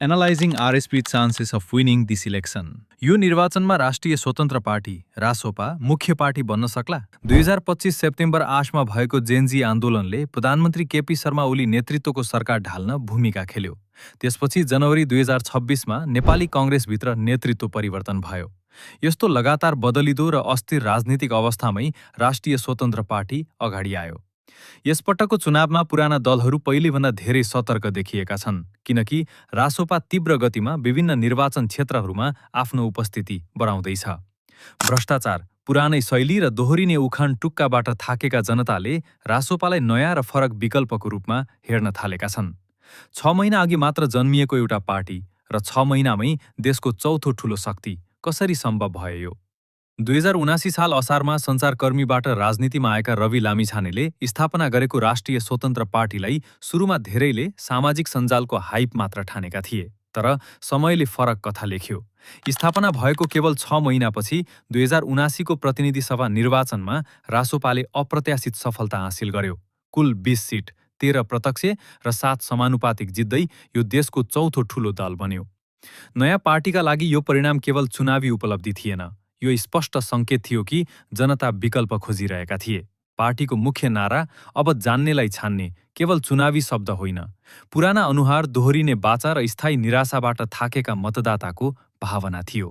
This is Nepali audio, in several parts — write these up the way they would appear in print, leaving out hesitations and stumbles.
Analyzing RSP chances of winning this election. यो निर्वाचनमा राष्ट्रिय स्वतन्त्र पार्टी रासोपा मुख्य पार्टी बन्न सक्ला। 2025 सेप्टेम्बर 8मा भएको जेनजी आन्दोलनले प्रधानमन्त्री केपी शर्मा ओली नेतृत्वको सरकार ढाल्न भूमिका खेल्यो। त्यसपछि जनवरी 2026मा नेपाली कांग्रेसभित्र नेतृत्व परिवर्तन भयो। यस्तो लगातार बदलिदो र अस्थिर राजनीतिक अवस्थामै राष्ट्रिय स्वतन्त्र पार्टी अगाडि आयो। यसपटकको चुनावमा पुराना दलहरू पहिलेभन्दा धेरै सतर्क देखिएका छन्, किनकि रासोपा तीव्र गतिमा विभिन्न निर्वाचन क्षेत्रहरूमा आफ्नो उपस्थिति बढाउँदैछ। भ्रष्टाचार, पुरानै शैली र दोहोरिने उखान टुक्काबाट थाकेका जनताले रासोपालाई नयाँ र फरक विकल्पको रूपमा हेर्न थालेका छन्। 6 महिना अघि मात्र जन्मिएको एउटा पार्टी र 6 महिनामै देशको चौथो ठूलो शक्ति कसरी सम्भव भयो यो? 2079 साल असारमा सञ्चारकर्मीबाट राजनीतिमा आएका रवि लामिछानेले स्थापना गरेको राष्ट्रिय स्वतन्त्र पार्टीलाई सुरुमा धेरैले सामाजिक सञ्जालको हाइप मात्र ठानेका थिए। तर समयले फरक कथा लेख्यो। स्थापना भएको केवल 6 महिनापछि 2079 को प्रतिनिधि सभा निर्वाचनमा रासोपाले अप्रत्याशित सफलता हासिल गर्यो। कुल 20 सिट, 13 प्रत्यक्ष र 7 समानुपातिक जित्दै यो देशको चौथो ठूलो दल बन्यो। नयाँ पार्टीका लागि यो परिणाम केवल चुनावी उपलब्धि थिएन, यो स्पष्ट सङ्केत थियो कि जनता विकल्प खोजिरहेका थिए। पार्टीको मुख्य नारा अब जान्नेलाई छान्ने केवल चुनावी शब्द होइन, पुराना अनुहार, दोहोरिने बाचा र स्थायी निराशाबाट थाकेका मतदाताको भावना थियो।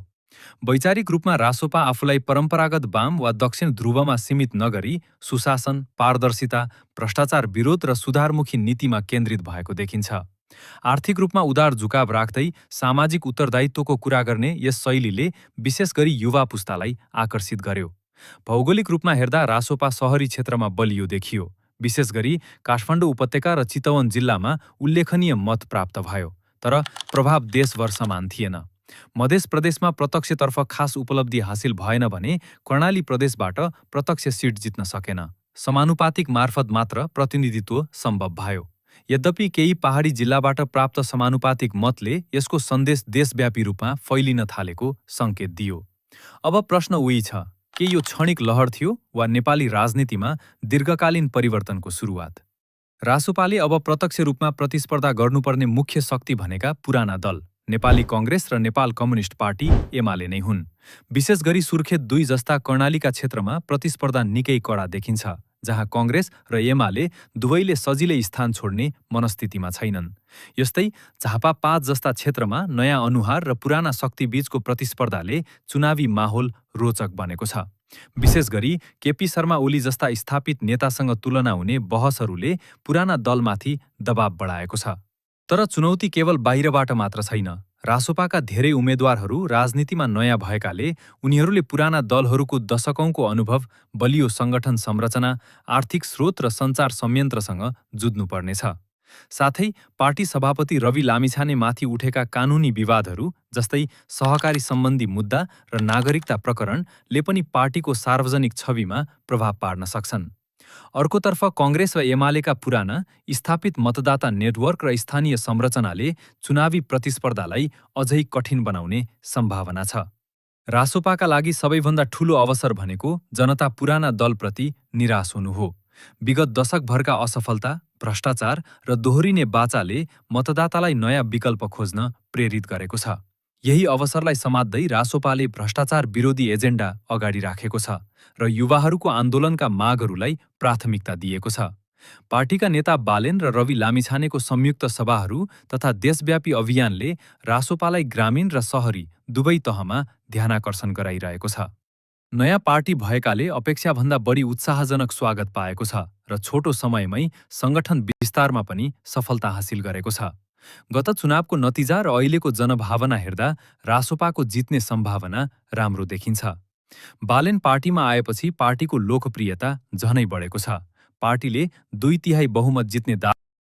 वैचारिक रूपमा रासोपा आफूलाई परम्परागत वाम वा दक्षिण ध्रुवमा सीमित नगरी सुशासन, पारदर्शिता, भ्रष्टाचार विरोध र सुधारमुखी नीतिमा केन्द्रित भएको देखिन्छ। आर्थिक रूपमा उदार झुकाव राख्दै सामाजिक उत्तरदायित्वको कुरा गर्ने यस शैलीले विशेष गरी युवा पुस्तालाई आकर्षित गर्यो। भौगोलिक रूपमा हेर्दा रासोपा सहरी क्षेत्रमा बलियो देखियो। विशेष गरी काठमाडौँ उपत्यका र चितवन जिल्लामा उल्लेखनीय मत प्राप्त भयो, तर प्रभाव देशभर समान थिएन। मध्य प्रदेशमा प्रत्यक्षतर्फ खास उपलब्धि हासिल भएन भने कर्णाली प्रदेशबाट प्रत्यक्ष सिट जित्न सकेन। समानुपातिक मार्फत मात्र प्रतिनिधित्व सम्भव भयो। यद्यपि केही पहाडी जिल्लाबाट प्राप्त समानुपातिक मतले यसको सन्देश देशव्यापी रूपमा फैलिन थालेको सङ्केत दियो। अब प्रश्न उही छ, के यो क्षणिक लहर थियो वा नेपाली राजनीतिमा दीर्घकालीन परिवर्तनको सुरुवात? रासोपाले अब प्रत्यक्ष रूपमा प्रतिस्पर्धा गर्नुपर्ने मुख्य शक्ति भनेका पुराना दल नेपाली कांग्रेस र नेपाल कम्युनिस्ट पार्टी एमाले नै हुन्। विशेष गरी सुर्खेत 2 जस्ता कर्णालीका क्षेत्रमा प्रतिस्पर्धा निकै कडा देखिन्छ, जहाँ कांग्रेस र एमाले दुवैले सजिलै स्थान छोड्ने मनस्थितिमा छैनन्। यस्तै झापा 5 जस्ता क्षेत्रमा नयाँ अनुहार र पुराना शक्तिबीचको प्रतिस्पर्धाले चुनावी माहौल रोचक बनेको छ। विशेष गरी केपी शर्मा ओली जस्ता स्थापित नेतासँग तुलना हुने बहसहरूले पुराना दलमाथि दबाव बढाएको छ। तर चुनौती केवल बाहिरबाट मात्र छैन। रासोपाका धेरै उम्मेद्वारहरू राजनीतिमा नयाँ भएकाले उनीहरूले पुराना दलहरूको दशकौंको अनुभव, बलियो सङ्गठन संरचना, आर्थिक स्रोत र सञ्चार संयन्त्रसँग जुझ्नुपर्नेछ। साथै पार्टी सभापति रवि लामिछानेमाथि उठेका कानुनी विवादहरू जस्तै सहकारी सम्बन्धी मुद्दा र नागरिकता प्रकरणले पनि पार्टीको सार्वजनिक छविमा प्रभाव पार्न सक्छन्। अर्कोतर्फ कांग्रेस र एमालेका पुराना स्थापित मतदाता नेटवर्क र स्थानीय संरचनाले चुनावी प्रतिस्पर्धालाई अझै कठिन बनाउने सम्भावना छ। रासोपाका लागि सबैभन्दा ठूलो अवसर भनेको जनता पुराना दलप्रति निराश हुनु हो। विगत दशकभरका असफलता, भ्रष्टाचार र दोहोरिने बाचाले मतदातालाई नयाँ विकल्प खोज्न प्रेरित गरेको छ। यही अवसरलाई समात्दै रासोपाले भ्रष्टाचार विरोधी एजेन्डा अगाडि राखेको छ र युवाहरूको आन्दोलनका मागहरूलाई प्राथमिकता दिएको छ। पार्टीका नेता बालेन र रवि लामिछानेको संयुक्त सभाहरू तथा देशव्यापी अभियानले रासोपालाई ग्रामीण र शहरी दुवै तहमा ध्यानाकर्षण गराइरहेको छ। नयाँ पार्टी भएकाले अपेक्षाभन्दा बढी उत्साहजनक स्वागत पाएको छ र छोटो समयमै सङ्गठन विस्तारमा पनि सफलता हासिल गरेको छ। गत चुनावको नतिजा र अहिलेको जनभावना हेर्दा रासोपाको जित्ने सम्भावना राम्रो देखिन्छ। बालेन पार्टीमा आएपछि पार्टीको लोकप्रियता झनै बढेको छ। पार्टीले 2/3 बहुमत जित्ने